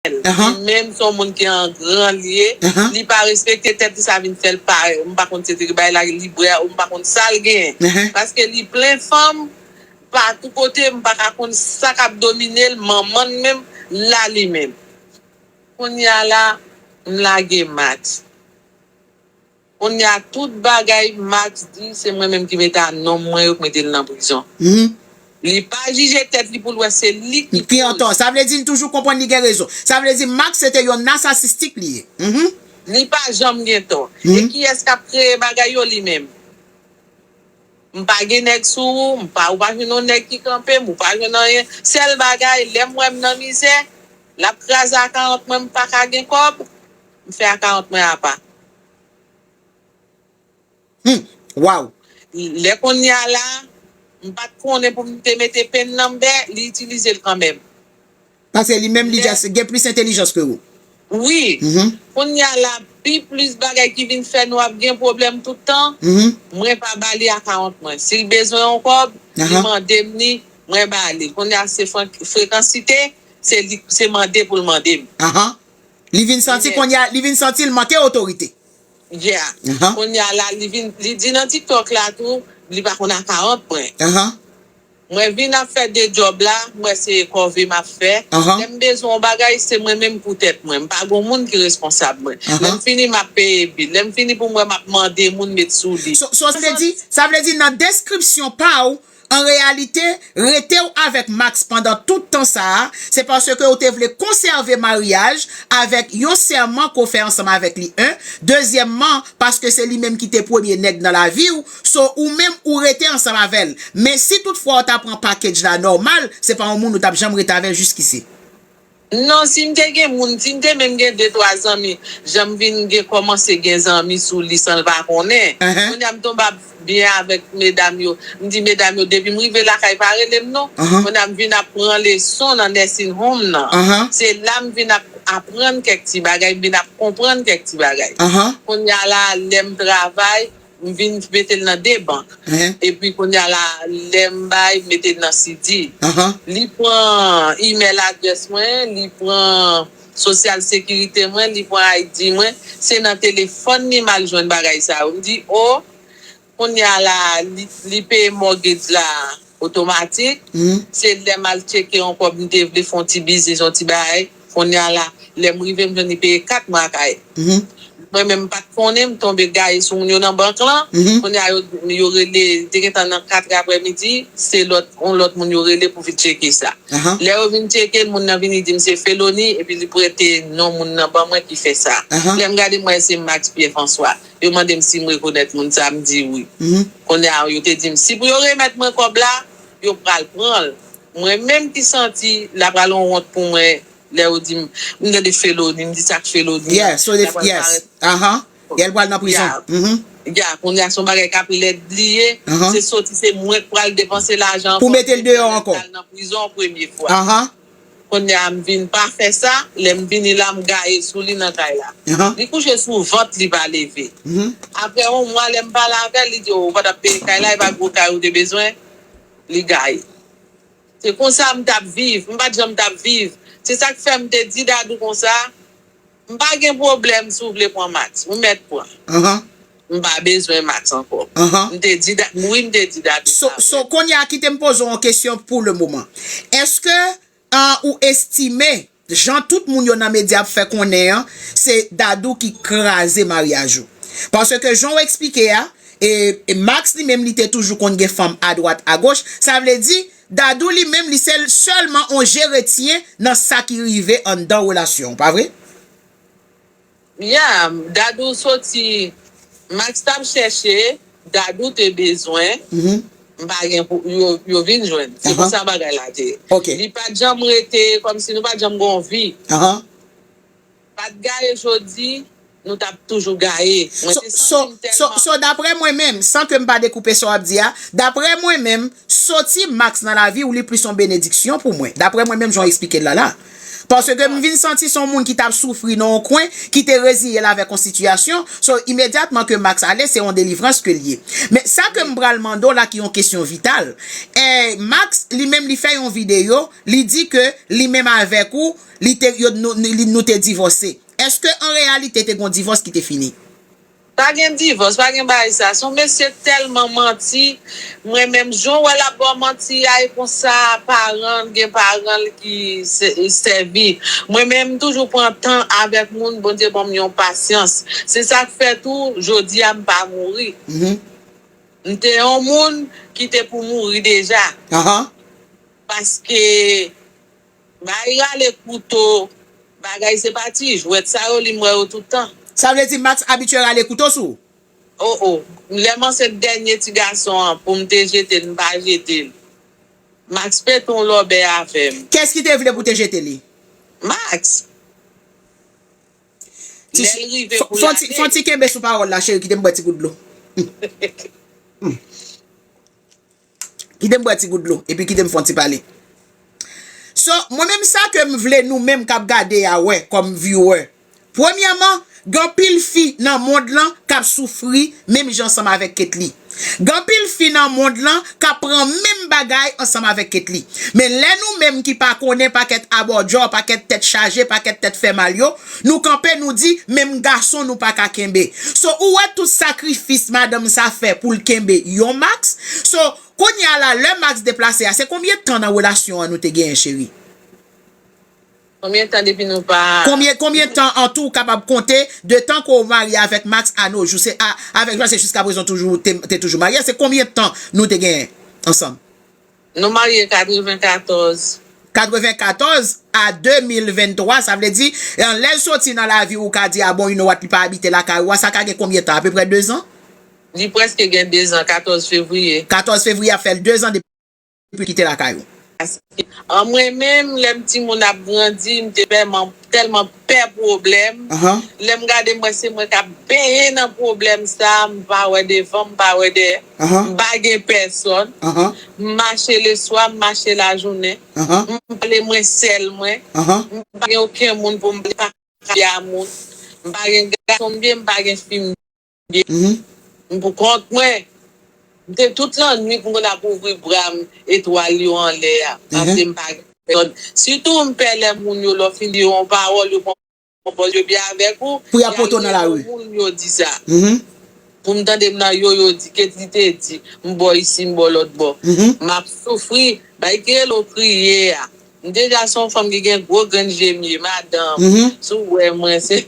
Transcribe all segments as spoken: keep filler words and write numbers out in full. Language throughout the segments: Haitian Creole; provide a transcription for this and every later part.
Li menm se yon moun ki an gran li ye. Li pa respekte tèt li, sa vin fè l pa, m pa konn se te bay la li bwè ou m pa konn sa l genyen. Paske li plen fanm, pa tou kote, m pa ka konn sa k ap domine l, manman l menm, la li menm. Kounye a la, m lage Max. Kounye a tout bagay Max di, se mwen menm ki mete a non mwen, yo k mete l nan prizon. Li pa jije tèt li pou l wè se li ki Ki antò. Sa vle di n toujou konprann li gen rezon. Sa vle di Max se te yon nasasistik li ye. Li pa janm gen tò. E kiyès k ap kreye bagay yo? Li menm. M pa gen nèg sou ou, m pa, ou pa jwenn yon nèg ki kanpe m, ou pa jwenn anyen. Sèl bagay, lè m wè m nan mizè, l ap kraze akawont mwen, m pa ka gen kòb, m fè akawont mwen apa. Hmm. Waw. Lè kounye a la, m pa t konnen pou m te mete pen nan m bè, li itilize l kanmenm. Paske li menm li just gen plis entèlijans ke ou. Wi. Kounye a la, pi plis bagay ki vin fè nou ap gen pwoblèm tout tan, mwen pa ba li akawont mwen. Si l bezwen yon kòb, li mande m li, mwen ba li. Kounye a se frekansite, se li, se mande pou l mande m. Li vin santi kounye a, li vin santi l manke otorite. Yeah. Kounye a la, li vin, li di nan TikTok la tou, li pa konn akawont mwen. Mwen vin ap fè de djòb la, mwen se kòve m ap fè. Lè m bezwen yon bagay, se mwen menm pou tèt mwen. M pa gon moun ki responsab mwen. Lè m fini, m ap peye bil. Lè m fini pou mwen, m ap mande moun met sou li. So, so, sa vle di, sa vle di nan deskripsyon pa w, an reyalite, rete w avèk Max pandan tout tan sa a, se paske w te vle konsève maryaj avèk yon sèman ke w fè ansanm avèk li, en. Dezyèmman, paske se li menm ki te premye nèg nan lavi w, so ou menm ou rete ansanm avè l. Men si toutfwa w ta pran package la nòmal, se pa yon moun ou t ap janm rete avè l jiskisi. Non, si m te gen moun, si m te menm gen de, twa zanmi, jan m vin gen, kòmanse gen zanmi sou li san l pa konnen. Kounye a m tonbe ap byen avèk medam yo. M di medam yo, depi m rive lakay, pa rele m non. Kounye a m vin ap pran leson nan nursing home nan. Se la m vin ap aprann kèk ti bagay, m vin ap konprann kèk ti bagay. Kounye a la, lè m travay, m vin mete l nan de bank. Epi kounye a la, lè m bay, m mete l nan C D. Li pran email address mwen, li pran social security mwen, li pran I D mwen. Se nan telefòn li m al jwenn bagay sa yo. M di, o, kounye a la, li, li peye mortgage la otomatik. Se lè m al tcheke yon kòb, m te vle fè yon ti biznis, yon ti bagay. Kounye a la, lè m rive, m jwenn li peye kat mwa kay. Mwen menm, m pa t konnen, m tonbe gaye sou moun yo nan bank lan. Kounye a, yo, yo rele, li te gentan nan kat è aprèmidi, se lòt, yon lòt moun yo rele pou vin tcheke sa. Lè yo vin tcheke l, moun nan vini di m se Felony, epi li prete non moun nan ban mwen ki fè sa. Lè m gade, m wè se Max Pierre François. Yo mande m si m rekonèt moun sa, m di wi. Kounye a, yo te di m, si pou yo remèt mwen kòb la, yo pral pran l. Mwen menm ki santi, la pral yon wont pou mwen, lè yo di m, m tande Felony, m di sa k Felony an. Yeah, so they, yes. Aha. Yeah, l pral nan prizon. Ya, kounye a se yon bagay k ap lèd li ye. Se soti, se mwen k pral depanse lajan pou mete l deyò ankò. L al nan prizon premye fwa. Kounye a m vin pa fè sa, lè m vini la, m gaye sou li nan kay la. Li kouche sou vant li, pa leve. Apre yon mwa, lè m pale avè l, li di, o, ou pa t ap peye kay la, e pa gwo kay ou te bezwen? Li gaye. Se konsa m t ap viv, m pa t janm t ap viv. Se sa k fè m te di Dadou konsa, m pa gen pwoblèm si w vle pran Max, ou mèt pran. M pa bezwen Max ankò. M te di, wi, m te di Dadou sa. So, kounye a, kite m poze w yon kesyon pou le moman. Èske, an, ou estime, jan tout moun yo nan medya ap fè konnen an, se Dadou ki kraze maryaj ou? Paske jan w eksplike a, e, e Max li menm li te toujou konn gen fanm adwat agoch, sa vle di, Dadou li menm li se sèlman yon jeretyen nan sa ki rive anndan relasyon, pa vre? Ya, Dadou soti, Max t ap chèche, Dadou te bezwen, m pa gen pou, yo, yo vin jwenn. Se konsa bagay la te ye. Li pa t janm rete, kòmsi nou pa t janm gen yon vi. Pa t gaye jodi, nou t ap toujou gaye. Mwen te santi m tèlman. So, so, so, daprè mwen menm, san ke m pa dekoupe sa w ap di a, daprè mwen menm, soti Max nan lavi w, li plis yon benediksyon pou mwen. Daprè mwen menm, jan w eksplike l la la. Paske m vin santi se yon moun ki t ap soufri nan yon kwen, ki te reziye l avèk yon sitiyasyon. So, imedyatman ke Max ale, se yon delivrans ke l ye. Men sa ke m pral mande w la ki yon kesyon vital. Eh, Max, li menm, li fè yon videyo, li di ke li menm avèk ou, li te, yo, nou, li, nou te divòse. Èske an reyalite te gon divòs ki te fini? Pa gen divòs, pa gen bagay sa. Se yon mesye tèlman manti. Mwen menm, jan w wè l ap ba w manti a, e konsa paran l, gen paran l ki sè-, sèvi. Mwen menm, m toujou pran tan avèk moun, Bondye ban m yon pasyans. Se sa k fè tou, jodi a, m pa mouri. M te yon moun ki te pou mouri deja. Paske bay rale kouto, bagay se pa ti jwèt sa yo li m wè yo tout tan. Sa vle di Max abitye rale kouto sou ou? O, o. Lè m ansent dènye ti gason an, pou m te jete l, m pa jete l. Max pete yon lòbèy avè m. Kiyès ki te vle pou te jete li? Max. Ti Lè l rive pou l ale. Fon ti kenbe sou pawòl la, cheri, kite m bwè ti gout dlo. Kite m bwè ti gout dlo, epi kite m fè yon ti pale. So, mwen menm sa ke m vle nou menm k ap gade a wè kòm viewer. Premyèman, gen anpil fi nan mond lan k ap soufri menm jan ansanm avèk Ketly. Gen anpil fi nan mond lan k ap pran menm bagay ansanm avèk Ketly. Men lè nou menm ki pa konnen pakèt abòdjò, pakèt tèt chaje, pakèt tèt fè mal yo, nou kanpe nou di menm gason nou pa ka kenbe. So, ou wè tout sakrifis madanm sa fè pou l kenbe yon Max. So, Kounye a la, lè Max deplase a, se konbyen tan nan relasyon an nou te genyen, cheri? Konbyen tan depi nou pa Konbyen, konbyen tan an tou ou kapab konte de tan ke w marye avèk Max a no jou? Se a, avèk Max, se jiskaprezan toujou, te, te toujou marye. Se konbyen tan nou te genyen ansanm? Nou marye katrevenkatòz. Katrevenkatòz a de mil venntwa, sa vle di, eh, lè l soti nan lavi ou ka di, a bon, you know what, li pa abite lakay ou a, sa ka gen konbyen tan? Apeprè dezan? Li prèske gen dezan, katòz fevriye. Katòz fevriye ap fè l dezan depi l kite lakay ou. An mwen menm, lè m timoun ap grandi, m te tèlman, tèlman pè pwoblèm. Lè m gade, m wè se mwen k ap benyen nan pwoblèm sa, m pa wè devan, m pa wè dèyè. M pa gen pèsòn. M mache leswa, m mache lajounen. M pale mwen sèl mwen. M pa gen okenn moun pou m pale, m pa ka pale a moun. M pa gen gason m byen, m pa gen fi m byen. M pou kont mwen. M te tout lannwit, m konn ap ouvri bra m, etwal yo anlè a. Paske m pa gen pèsòn. Sitou m pè lè moun yo, lè w fin di yo yon pawòl, yo pran pòz yo byen avèk ou. Pou y ap pote w nan lari. Moun yo di sa. Pou m tande m nan yo, yo di, Ketly te di, m bò isi, m bò lòt bò. M ap soufri, bay ki rele w kriye a. M deja se yon fanm ki gen gwo grenn je m ye, madanm. Si w wè mwen, se,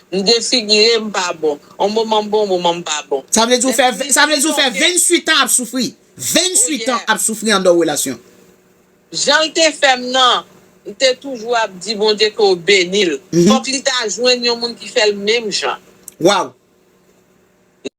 m defigire, m pa bon. On moman m bon, on moman m pa bon. Sa vle di w fè, sa vle di w fè venntuit an ap soufri. Venntuit an ap soufri anndan w relasyon. Jan l te fè m nan, m te toujou ap di Bondye ke w beni l. Fòk li ta jwenn yon moun ki fè l menm jan. Waw.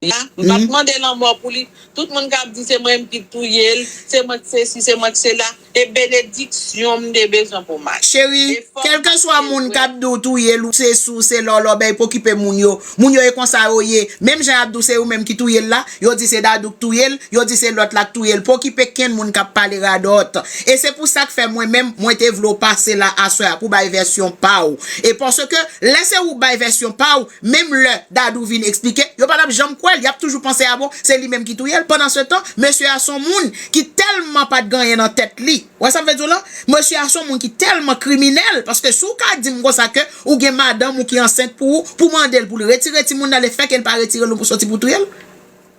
Ya, m p ap mande lanmò pou li. Tout moun k ap di se mwen menm ki touye l, se mwen k sesi, se mwen k sela. E benediksyon m te bezwen pou Max. Cheri, kèlkeswa moun k ap di w touye l, ou sesi, ou sela, w lòbèy, pa okipe moun yo. Moun yo e konsa yo ye. Menm jan y ap di w se ou menm ki touye l la, yo di se Dadou k touye l, yo di se lòt la k touye l. Pa okipe kenn moun k ap pale radòt. E se pou sa k fè mwen menm, mwen te vle w pase la aswè a pou bay vèsyon pa w. E paske lè se ou k bay vèsyon pa w, menm lè Dadou vin eksplike, yo pa t ap janm kwè l, y ap toujou panse a bon, se li menm ki touye l. Pandan se tan, mesye a se yon moun ki tèlman pa t gen anyen nan tèt li. Ou wè sa m vle di w la? Mesye a se yon moun ki tèlman kriminèl, paske si w ka di m konsa ke ou gen madanm ou ki ansent pou ou, pou mande l pou l retire timoun nan, lefètke l pa retire l, ou soti pou touye l?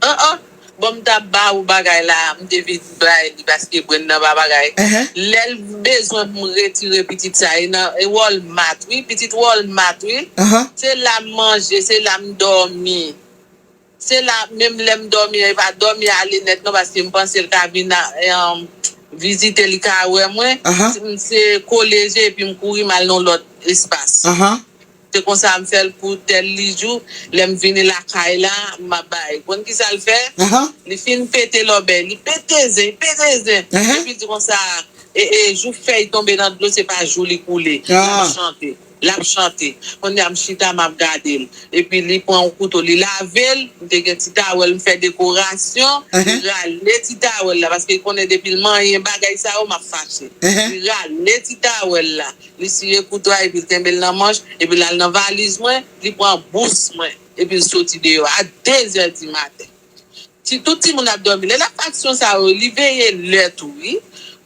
An, an. Bon, m t ap ba ou bagay la, m te vin bay li paske Brenn nan pa bagay. Lè l bezwen pou m retire pitit sa, e nan, e Walmart, wi, pitit Walmart, wi. Se la m manje, se la m dòmi. Se la, menm lè m dòmi an, e pa dòmi ale nèt non, paske m panse l ka vin a, em, vizite, li ka wè mwen. Se, se kole je, epi m kouri m al nan lòt espas. Se konsa m fè l pou tèl li jou, lè m vini lakay la, m ap bay. Konn kisa l fè? Li fin pete lòbèy, li pete zen, li pete zen. Epi l di konsa, E, e jou fèy tonbe nan dlo, se pa jou li koule. L ap chante. L ap chante. Kounye a m chita, m ap gade l. Epi li pran yon kouto, li lave l. M te gen ti tawèl, m fè dekorasyon. Li rale ti tawèl la, paske li konnen depi l manyen bagay sa yo, m ap fache. Li rale ti tawèl la. Li siye kouto a, epi l kenbe l nan manch, epi l al nan valiz mwen, li pran bous mwen, epi l soti deyò a dezè di maten. Ti, tout timoun ap dòmi. Lè l ap fè aksyon sa yo, li veye lè tou, wi.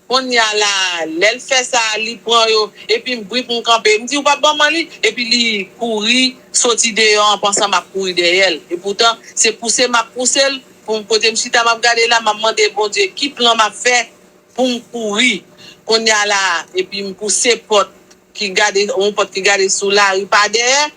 Kounye a la, lè l fè sa, li pran yo, epi m bri pou m kanpe. M di, "Ou p ap ban mwen li?" Epi li kouri, soti deyò an pansan m ap kouri dèyè l. Epoutan, se pouse m ap pouse l, pou m kote m chita, m ap gade la, m ap mande Bondye, ki plan m ap fè pou m kouri. Kounye a la, epi m pouse pòt ki gade, yon pòt ki gade sou lari pa dèyè.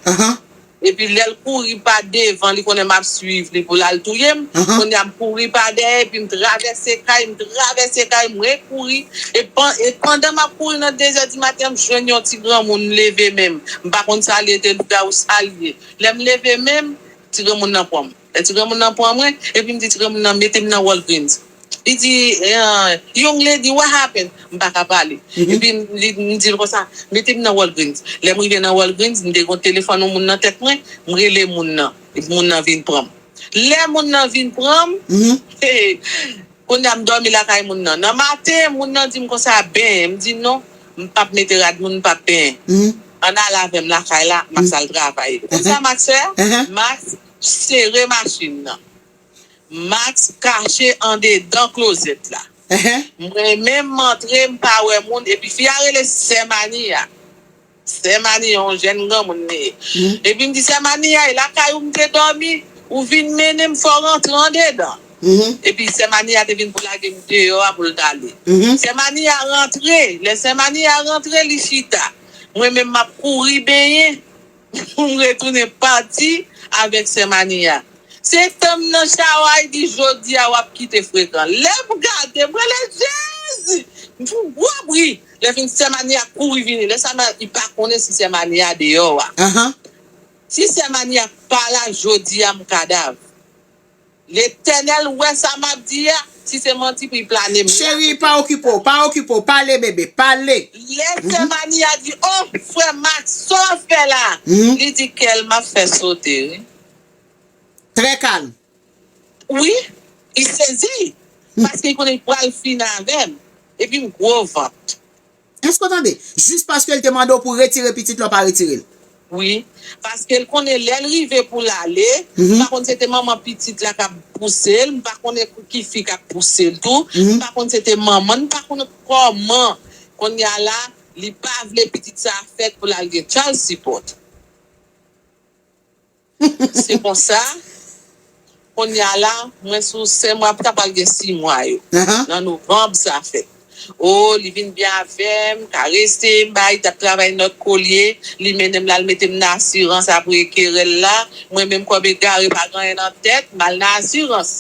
Epi lè l kouri pa devan, li konnen m ap swiv li pou l al touye m. Kounye a m kouri pa dèyè, epi m travèse kay, m travèse kay, m rekouri. E pan-, e pandan m ap kouri nan dezè di maten, m jwenn yon ti granmoun, m leve men m. M pa konn sa li ye, te lougawou sa li ye. Lè m leve men m, ti granmoun nan pran m. Lè ti granmoun nan pran mwen, epi m di ti granmoun nan, "Mete m nan Walgreens." Li di, eh, "Young lady, what happened?" M pa ka pale. Epi m, li, m di l konsa, "Mete m nan Walgreens." Lè m rive nan Walgreens, m te gen telefòn yon moun nan tèt mwen, m rele moun nan. Epi moun nan vin pran m. Lè moun nan vin pran m, kounye a m dòmi lakay moun nan. Nan maten, moun nan di m konsa, "Benyen." M di, "Non, m p ap mete rad moun, m p ap benyen." Ann ale avè m lakay la, Max al travay. Ou konn sa Max fè? Max sere machin nan. Max kache andedan klozèt la. Mwen menm, m antre, m pa wè moun, epi fi a rele Sè Mania. Sè Mania, yon jèn granmoun li ye. Epi m di, "Sè Mania, e lakay ou m te dòmi, ou vin mennen m, fò w rantre andedan." Epi Sè Mania te vin pou lage m deyò a pou l t ale. Sè Mania rantre, lè Sè Mania rantre, li chita. Mwen menm, m ap kouri benyen. Pou m retounen pati avèk Sè Mania. Se tan m nan chawa, li di, "Jodi a w ap kite frekan." Lè m gade, m rele Jezi! M fè yon gwo bri. Lè fini, Sè Mania kouri vini. Lè sa, li pa konnen si Sè Mania deyò a. Si Sè Mania pa la, jodi a m kadav. Letènèl wè sa m ap di a, si se manti pou l plane m. Cheri, pa okipe w, pa okipe w, pale, bebe, pale. Lè Sè Mania di, "O, frè Max, sa w ap fè la?" Li di, "Kè l m ap fè sote, wi." Trè kalm. Wi, li sezi, paske li konnen li pral fin avè m. Epi m gwo vant. Èske w tande? Jis paske l te mande w pou retire pitit la, w pa retire l. Wi, paske l konnen lè l rive pou l ale, m pa konn se te manman pitit la k ap pouse l, m pa konnen ki fi k ap pouse l tou, m pa konn se te manman l, m pa konnen kòman. Kounye a la, li pa vle pitit sa a fèt pou l al gen child support. Se konsa, kounye a la, mwen sou sè mwa pou ta pral gen sis mwa yo. Nan novanm sa fèt. O, li vin byen avè m, karese m, bay, t ap travay nòt kolye, li mennen m la, l mete m nan asirans apre kerèl la. Mwen menm kòm egare pa gen anyen nan tèt, m al nan asirans.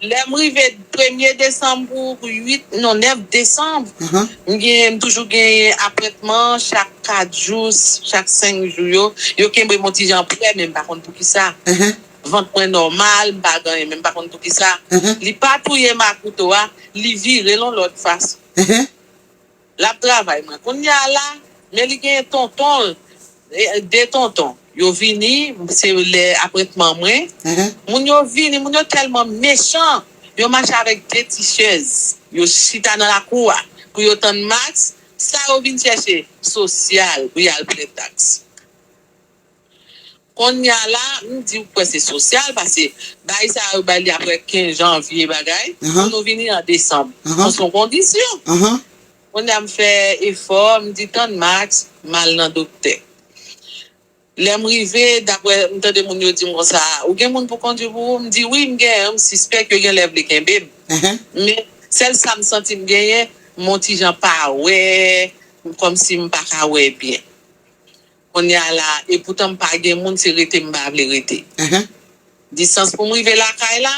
Lè m rive premye desanm pou uit, non, nèf desanm, m gen, m toujou genyen apwentman chak kat jou, chak senk jou yo. Yo kenbe m yon ti jan prè, men m pa konn poukisa. Vant mwen nòmal, m pa gen anyen, men m pa konn poukisa. Li pa touye m ak kouto a, li vire l yon lòt fason. L ap travay mwen. Kounye a la, men li gen tonton l, e, de tonton. Yo vini, se lè apwentman mwen. Moun yo vini, moun yo tèlman mechan. Yo mache avèk de ti chèz. Yo chita nan lakou a pou yo tann Max. Sa yo vin chèche? Sosyal pou y al plen taks. Kounye a la, m di w kwè se sosyal, paske bay sa yo bay li apre kenz janvye bagay, pou nou vini an desanm. An son kondisyon. Kounye a m fè efò, m di tann Max, m al nan doktè. Lè m rive, dapre m tande moun yo di m konsa, "Ou gen moun pou kondui pou ou?" M di, "Wi, m genyen, m sispèk yo genlè vle kenbe m." Men, sèl sa m santi m genyen, m on ti jan pa wè, kòmsi m pa ka wè byen. Kounye a la, epoutan m pa gen moun, se rete m pa vle rete. Distans pou m rive lakay la,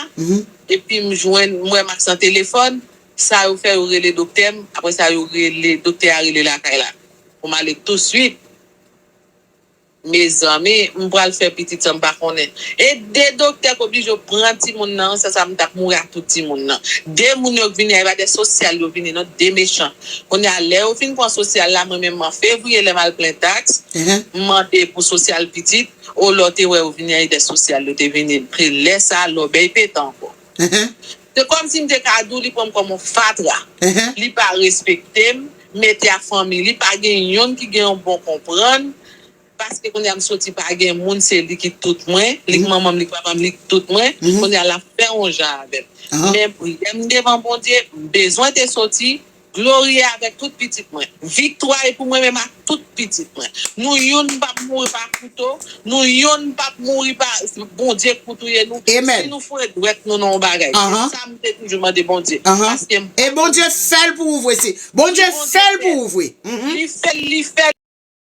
epi m jwenn, m wè Max nan telefòn, sa yo fè, yo rele doktè m, apre sa yo rele, doktè a rele lakay la. Pou m ale touswit. Mezanmi, m pral fè pitit san m pa konnen. E de doktè k oblije pran timoun nan, san sa m t ap mouri ak tout timoun nan. De moun yo k vini a, e pa de sosyal yo vini non, de mechan. Kounye a, lè yo fin pran sosyal la, mwen menm an fevriye, lè m al plen taks, m mande pou sosyal pitit, o lè w te wè yo vini a, e de sosyal yo te vini. Lè sa a, lòbèy pete ankò. Se kòmsi m te ka di w li pran m kòm yon fatra. Li pa respekte m, mete a fanmi, li pa gen youn ki gen yon bon konprann. Paske kounye a m soti pa gen moun, se li ki tout mwen, li k manman m, li k papa m, li k tout mwen. Kounye a l ap fè yon jan avè m. Men priyè m devan Bondye, m bezwen te soti, gloriye avèk tout pitit mwen. Viktwa e pou mwen menm ak tout pitit mwen. Nou youn p ap mouri pa kouto, nou youn p ap mouri pa Bondye k pou touye nou. Si nou foure dwèt nou nan yon bagay. Se sa m te toujou mande Bondye. Paske m E Bondye fè l pou ou vre, si. Bondye fè l pou ou vre. Li fè l, li fè l.